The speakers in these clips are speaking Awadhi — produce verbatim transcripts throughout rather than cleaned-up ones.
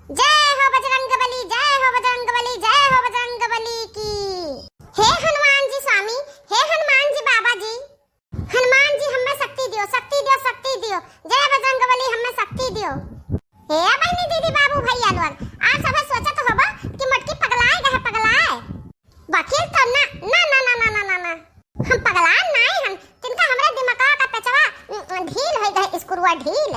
जय हो बजरंग बली, जय हो बजरंग बली, जय हो बजरंग बली की। हे हनुमान जी स्वामी, हे हनुमान जी बाबा जी, हनुमान जी हमें शक्ति दियो, शक्ति दियो, शक्ति दियो। जय बजरंग बली, हमें शक्ति दियो। हे बहिनी, दीदी, बाबू, भैया लोग, आप सब सोचत होबा कि मोटकी पगलाए गए, पगलाए। वकील तो ना, ना, ना। हम पगलान नाई हन, तिनका हमरे दिमागवा का पेचवा, उम, ढील होई गए, स्क्रूवा ढील।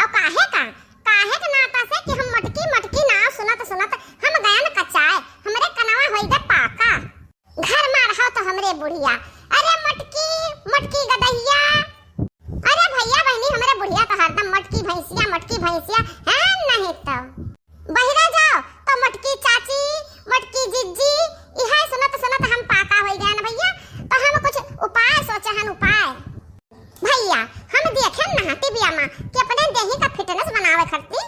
और काहे का, काहे के नाता से कि हम मोटकी, मोटकी नाव सुनत, सुनत हम गयन कचाए, हमरे कनवा होई गए पाका। घर मा रहो तो हमरे बुढ़िया, अरे मोटकी, मोटकी गदहिया, अरे भैया बहिनी, हमरे बुढ़िया तो हरदम मोटकी भैंसिया, मोटकी भैंसिया, हैं नहीं तो। बहिरा जाओ तो मोटकी चाची, मोटकी जिज्जी, इहे सुनत सुनत हम पाका होई गए ना भैया, तो हम कुछ उपाय सोचे हन, उपाय। भैया, हम देखे ना टीवीया मा कि अपने देही का fitness बनावे खरती।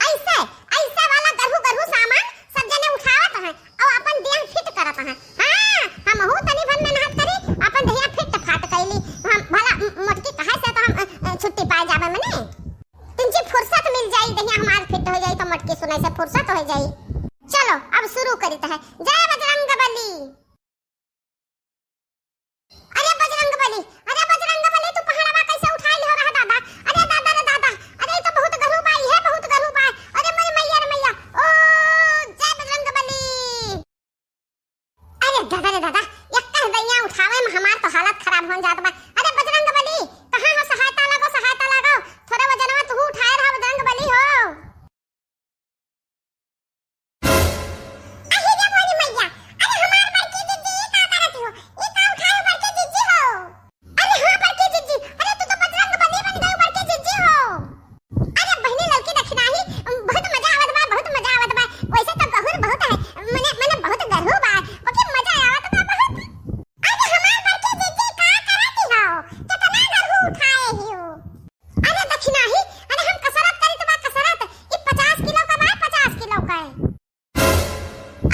ऐसे, ऐसे वाला गरहू, गरहू सामान सब जने उठावत हैं और अपन देह fit करत हैं। हाँ, हमहू तनी भर मेहनत करी, अपन देहिया fit फाट कैली। हम भला म-, मोटकी कहे से तो हम, अ, अ, छुट्टी पाए जाबे मने। तिनची फुर्सत मिल जाई, देहिया हमार fit हो जाई तो मोटकी सुने से फुर्सत हो जाई। चलो, अब शुरू करित है। जय बजरंग बली। अरे बजरंग बली, अरे बजरंग बली, तू पहाड़वा कैसे उठाई हो रहा दादा? अरे दादा रे दादा, अरे ई तो बहुत गरू बा, ई है बहुत गरू बा। अरे मोरी मैया रे मैया, ओ जय बजरंग बली। अरे दादा रे दादा, एक कह दैया उठावे में हमार तो हालत खराब हो जात बा। अरे बजरंग बली, कहाँ हो सहायता लागो, सहायता लागो, थोड़ा वजनवा तू उठाए रहा बजरंग बली हो। अरे रे मोरी मैया, अरे हमार बड़की जिज्जी, ई का करत हो? ई का उठाए हो बड़की जिज्जी हो? अरे हाँ बड़की जिज्जी, अरे तू तो बजरंग बली बन गई बड़की जिज्जी हो। अरे बहिनी ललकी दखिनाही, बहुत मजा आवत बा, बहुत मजा आवत बा। वैसे तो गहुर बहुत है, मने, मने बहुत गरहू बा, बाकी मजा आवत बा बहुत। अरे हमार बड़की जिज्जी का करत हो? कितना गरहू उठाए हो? अरे दखिनाही, अरे हम कसरत करी तो बा कसरत, ई पचास किलो का बा, पचास किलो का है।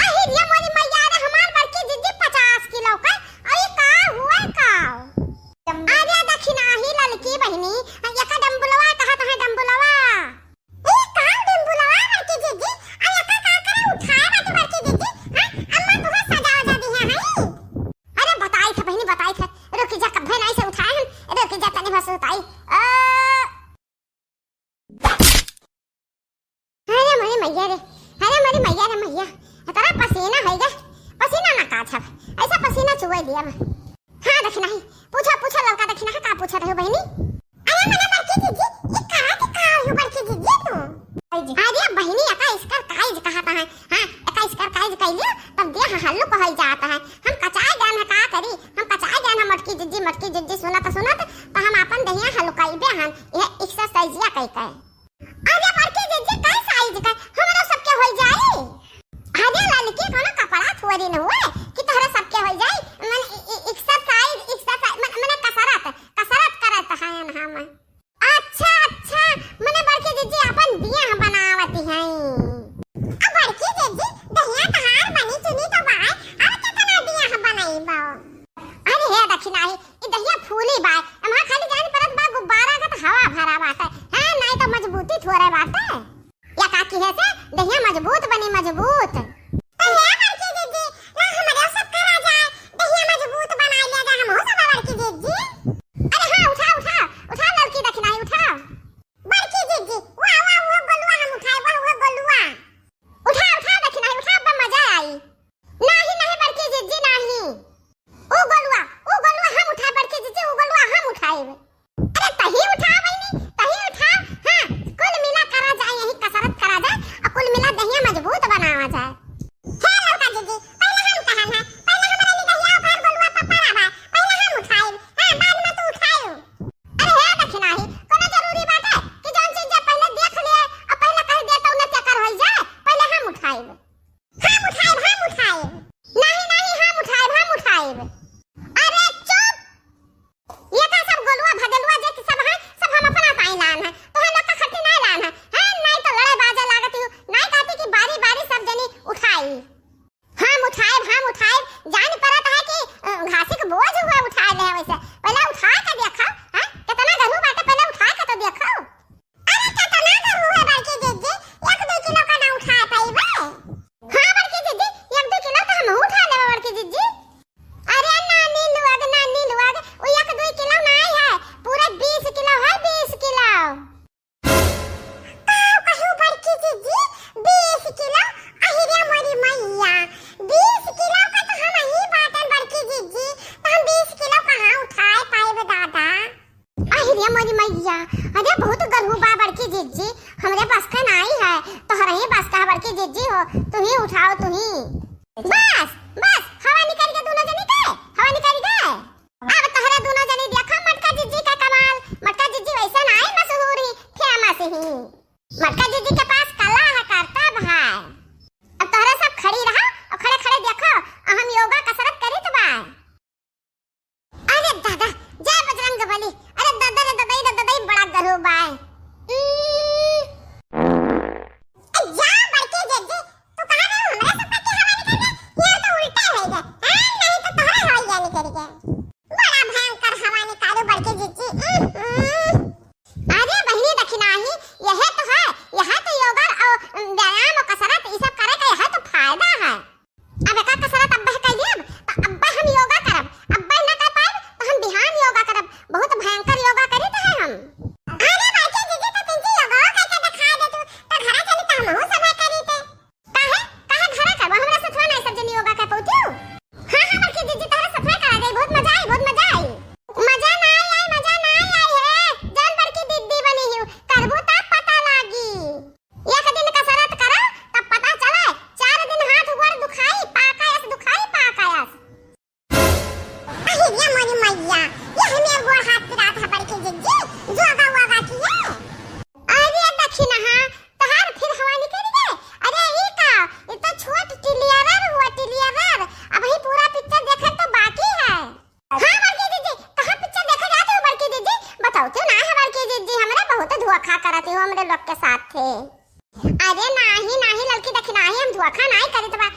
अहि रे मोरी मैया रे, हमार बड़की जिज्जी पचास किलो का, अरे का हुआ का? अरे दखिनाही ललकी बहिनी, एका डम्बुलवा कहत है डम्बुलवा। ई का डम्बुलवा बड़की जिज्जी? अरे एका का करे उठाए बाटू बड़की जिज्जी? हाँ, अम्मा तुहे सजा वजा दिहे हैं। अरे बताई थे बहिनी, बताई थे, रुकी जा, कब्बे नाई से उठाए हम, रुकी जा तनी बस उठाई। अ, अरे मोरी मैया रे, अरे मोरी मैया रे मैया, इतना पसीना होई गे, पसीना ना काछब, ऐसा पसीना चुए दिया मैं। हाँ दखिनाही, पूछो, पूछो ललका दखिनाही, का पूछत हो बहिनी? अरे मने बड़की जिज्जी, ई का के का हो बड़की जिज्जी तू? अरे बहिनी, एका स्कर काइज कहत है, हाँ, एका स्कर काइज कइलियो, तब देह हल्लुक होइ जात है। हम कचाए गए हैं, का करी, हम कचाए गए हैं, मोटकी जिज्जी, मोटकी जिज्जी सुनत सुनत, तो हम आपन देहिया हल्लुकाइबे हन, यह एक्सरसाइजिया कइ के। अरे बड़की जिज्जी, का साइज का? हमरो सबके होई जाई। अरे ललकी, कोनो कपड़ा थोड़ी न हुए कि तोहरा सबके होई जाई। मन इ-, इ-, एक्सरसाइज, एक्सरसाइज, मन, मने कसरत, कसरत करत हयन हम। अच्छा, अच्छा, मने बड़की जिज्जी अपन देह बनावत हैं। अब बड़की जिज्जी, देहिया तहार बनी चुनी तो बाय, अब केतना देह बनइबो? अरे हे दखिनाही, ई देहिया फूली बाय, एमा खाली जान परत बा गुब्बारा का तो हवा भरा बाटे। हाँ, नाई तो मजबूती थोड़े बाटे। या का किहे से देहिया मजबूत बनी, मजबूत। तो हे बड़की जिज्जी, ला हमरे सब करा जाए, देहिया मजबूत बनाई ले जा, हमहू सब बड़की जिज्जी। अरे हाँ, उठा, उठा, उठा ललकी दखिनाही, उठा। बड़की जिज्जी, वाह, वाह, वो गोलुआ हम उठाए, वाह, वो गोलुआ। उठा, उठा दखिनाही, उठा, अब मजा आई। नाही, नाही बड़की जिज्जी, नाही। ऊ गोलुआ, ऊ गोलुआ हम उठाए बड़की जिज्जी, ऊ गोलुआ हम उठाए। अरे तही उठा बहिनी, तही उठा। हाँ, कुल मिला करा जाए, यही कसरत करा जाए और कुल मिला देहिया मजबूत बनावा जाए। जिज्जी हो, तुही उठाओ, तुही। बस, बस, हवा निकरि गै दुनो जनी के, हवा निकरि गै। अब तोहरे दुनो जनी देखो मटका जिज्जी का कमाल। मटका जिज्जी वैसे नाहीं मशहूर ही, famous ही। मटका जिज्जी के पास कला है, करतब है। अब तोहरे सब खड़ी रहा और खड़े खड़े देखो, अब हम योगा कसरत करीत बा। अरे दादा, जय बजरंग बली। अरे दादा रे दादा, ई दादा, ई बड़ा गरु बाय। उम्म। ए, जा बड़की जिज्जी, तू कहाँ गए? हमरा सबका के हवा निकल गया। यहाँ तो उल्टे होइ गए। हाँ, नहीं तो तोहरे हवा निकल गए। बड़ा भयंकर हवा निकालू बड़की जिज्जी। उम्म, उम्म। अरे बहिनी दखिनाही, यह तो है, यह तो योगा और व्यायाम और कसरत, ई सब करे का यह तो फायदा है। अब एका कसरत अब्बे कइ लेब, त अब्बे हम योगा करब, अब्बे न कर पाएब, त हम बिहान योगा करब, बहुत भयंकर योगा करीत है हम। अरे बड़की जिज्जी, त तुमसे योगा करके दिखा दे तू, त घरे चली त हमहू सब करीत। काहे, काहे घरे करबो, हमरा सथवा नाहीं सब जनी योगा कर पउतियो? हाँ, हाँ, बड़की जिज्जी, तोहरे सथवा करा जाई, बहुत मजा आई, बहुत मजा आई। मजा ना आई, मजा ना आई है, जौन बड़की दीदी बनी हूँ, करबू तब पता लागी। एक दिन कसरत करो, तब पता चले। चार दिन हाथ गोड़ दुखाई, पाका अस दुखाई, पाका अस। अरे रे मोरी मैया, ये हमें गोड़ हाथ पिरात है बड़की जिज्जी, योगा वोगा किए? अरे दखिनहा, तोहार फिर हवा निकल गए। अरे ई का, ये तो छोट टिलियरर हुआ, टिलियरर। अबहीं पूरा picture देखब तो बाकी है। हाँ बड़की जिज्जी, कहाँ picture देखा जाते हो बड़की जिज्जी? बताओ तो ना है बड़की जिज्जी, हमरे बहुत धोखा करत हो हमरे लोग के साथ थे। अरे नाहीं, नाहीं ललकी दखिनाही, हम धोखा नाहीं करीत बा।